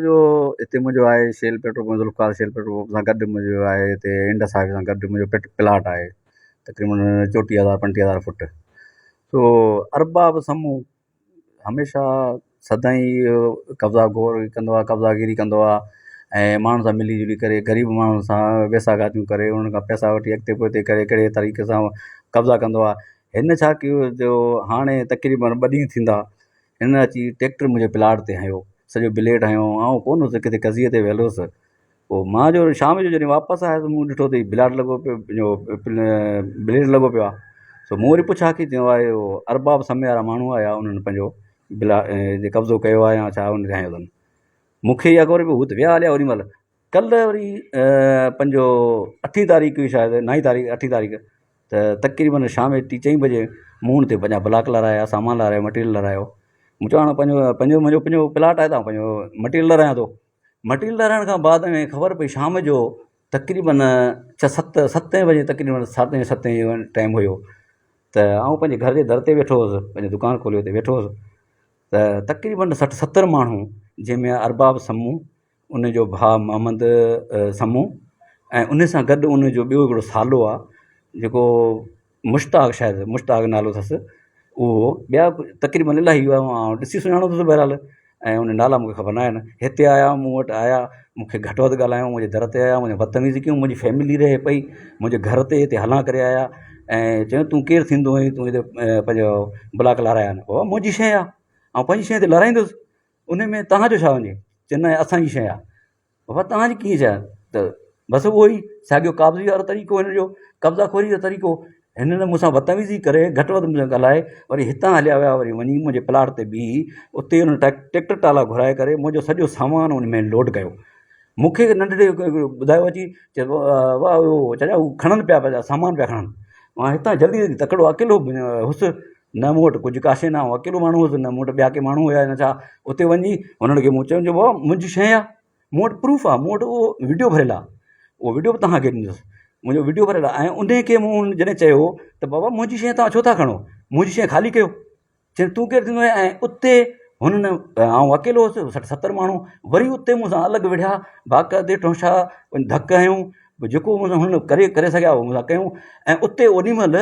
جو هتي منهنجو آهي Shell petrol pump Zulfiqar Shell petrol pump سان گڏ منهنجو آهي هتي انڊس هاءِ وي سان گڏ منهنجو پٽ پلاٽ آهي تقريبن چوٽيهه هزار پنجٽيهه هزار فوٽ سو ارباب سمون هميشه سدائين اهو قبضا گور ڪندو آهي قبضا گيري ڪندو آهي ۽ ماڻهن سان ملي جلي ڪري غريب ماڻهن سان ويساهه گهاتيون ڪري انهن کان پئسا وٺي اڳتي پوئتي ڪري ڪهڙي طريقي سان قبضا ڪندو آهي هن ڇا ڪيو جو هاڻي تقريبن ٻه ڏينهن ٿيندا هن اچي ٽريڪٽر منهنجي پلاٽ تي هنيو، سڄو بليڊ هنيو، آئون ڪونه هوس ڪٿي قضيي تي ويل هوس، پوء مان جو شام جو جڏهن واپس آيس مون ڏٺو ته هي بلاٽ لڳو پيو اهو بليڊ لڳو پيو آهي، سو مون وري پڇا ڪئي چيو آهي اهو ارباب سمي وارا ماڻهو آيا انهن پنهنجو بلا قبضو ڪيو آهي يا ڇا ان تي هنيو اٿن، مون کي اها خبر پئي هو ته ويا هليا اوڏي مهل ڪلهه وري پنهنجو اٺين تاريخ هئي شايد نائين تاريخ اٺين تاريخ ته تقريبن شام جو ٽي چئين بجي مون هن تي پنهنجا بلاڪ لهرايا سامان لهرايو مٽيريل لهرايو مون چيو هاڻي پنهنجو پنهنجو منهنجو پنهنجو پلاٽ آهي ته آئون پنهنجو مٽيريل لهرايان ٿو مٽيريل لهرائڻ کان بعد ۾ خبر پئي شام جو تقريبن ڇهه ست ستين بجي تقريبن ستين ستين جو ٽائيم هيو ته آئون پنهنجي گهر جي در تي ويٺو هوس پنهنجو دڪان کولي اتي ويٺو هوس ته تقريبن سٺ ستر ماڻهو جنهن ۾ ارباب سمون ان جو ڀاء محمد سمون ۽ ان سان گڏ ان جو ٻيو هڪڙو سالو آهي جيڪو مشتاق شايد مشتاق نالو اٿس اهو ٻيا تقريبن الاهي ڏسي سڃاڻو اٿس بهرحال ۽ ان نالا مونکي خبر نه آهن هتي آيا مون وٽ آيا مونکي گهٽ وڌ ڳالهايو منهنجي در تي آيا منهنجي بدتميزي ڪيون منهنجي فيملي رهي پئي منهنجي گهر تي هتي هلان ڪري آيا ۽ چيو تون ڪير ٿيندو آهين تون هتي پنهنجو بلاڪ لهرايا آهن بابا منهنجي شيء آهي آئون پنهنجي شيء تي لهرائيندس ان ۾ توهان جو ڇا وڃي؟ چي نه اسان جي شيء آهي. بابا توهان جي ڪيئن شيء آهي؟ ته بس اهو ئي ساڳيو قابضي وارو طريقو هن جو قبضا خوري جو طريقو هن مون سان بدتميزي ڪري گهٽ وڌ مون سان ڳالهائي وري هتان هليا ويا وري وڃي منهنجي پلاٽ تي بيهي اتي هن ٽريڪٽر ٽالا گهرائي ڪري منهنجو سڄو سامان ان ۾ لوڊ ڪيو مون کي ننڍڙي ٻڌايو اچي چئي ٿو واهه اهو چاچا هو کڻن پيا پنهنجا سامان پيا کڻن مان هتان جلدي جلدي تڪڙو اڪيلو هئس نه مون وٽ ڪجهه ڪا شيء نه آئون اڪيلو ماڻهو هئس نه مون وٽ ٻيا ڪي ماڻهو هيا نه ڇا اتي وڃي هنن کي مون چيو جو بابا منهنجي شيء آهي مون وٽ پروف آهي مون وٽ اهو وڊيو ڀريل آهي اهو وڊيو به توهان کي ڏيندس منهنجو وڊيو ڀريل آهي ۽ ان کي مون جڏهن چيو ته بابا منهنجي شيء توهان ڇو ٿا کڻو منهنجي شيء خالي ڪيو چيائين تون ڪير ٿيندو آهين ۽ اتي هنن آئون اڪيلو هوس 60 70 ماڻهو وري اتي مون سان الڳ وڙهيا باقاعدي ٺونشا ڌڪ هنيو جيڪو مون سان هن ڪري ڪري سگهيا اهو مون سان ڪيون ۽ اتي اوڏي مهل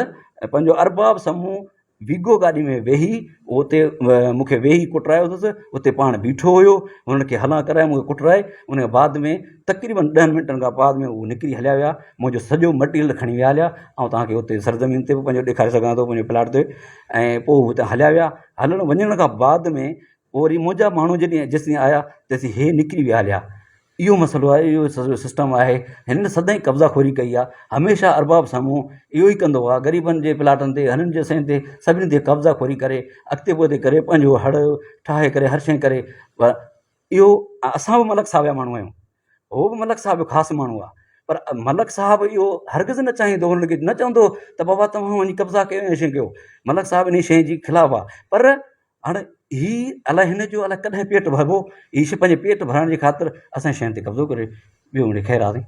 پنهنجو ارباب سمون ويگو گاڏي ۾ ويهي اتي مون کي ويهي ڪٽرايو اٿس اتي پاڻ بيٺو هيو هنن کي هلان ڪرائي مون کي ڪٽرائي ان کان بعد ۾ تقريبن ڏهن منٽن کان بعد ۾ هو نڪري هليا ويا منهنجو سڄو مٽيريل کڻي ويا هليا آئون توهان کي اتي سرزمين تي به پنهنجو ڏيکاري سگهان ٿو پنهنجي پلاٽ تي ۽ پوء هو اتان هليا ويا هلڻ وڃڻ کان بعد ۾ پوء وري منهنجا ماڻهو جڏهن جيسين آيا تيسين هي نڪري ويا هليا اهو مسئلو آهي اهو سڄو سسٽم آهي هنن سدائين قبضا خوري ڪئي آهي هميشه ارباب سامهون اهو ئي ڪندو آهي غريبن جي پلاٽن تي هنن جي شين تي سڀني تي قبضا خوري ڪري اڳتي پوئتي ڪري پنهنجو هڙ ٺاهي ڪري هر شيء ڪري پر اهو اسان به ملڪ صاحب جا ماڻهو آهيون هو به ملڪ صاحب جو خاص ماڻهو آهي پر ملڪ صاحب اهو هرگز نه چاهيندو هن کي نه چوندو ته بابا توهان وڃي قبضا ڪيو ۽ شيء ڪيو ملڪ صاحب ان شيء جي خلاف آهي پر هاڻي هي الائي هن جو الائي ڪڏهن پيٽ ڀربو هي شيء پنهنجي پيٽ ڀرڻ جي خاطر اسان جي شين تي قبضو ڪري ٻيو مڙئي خير آهي.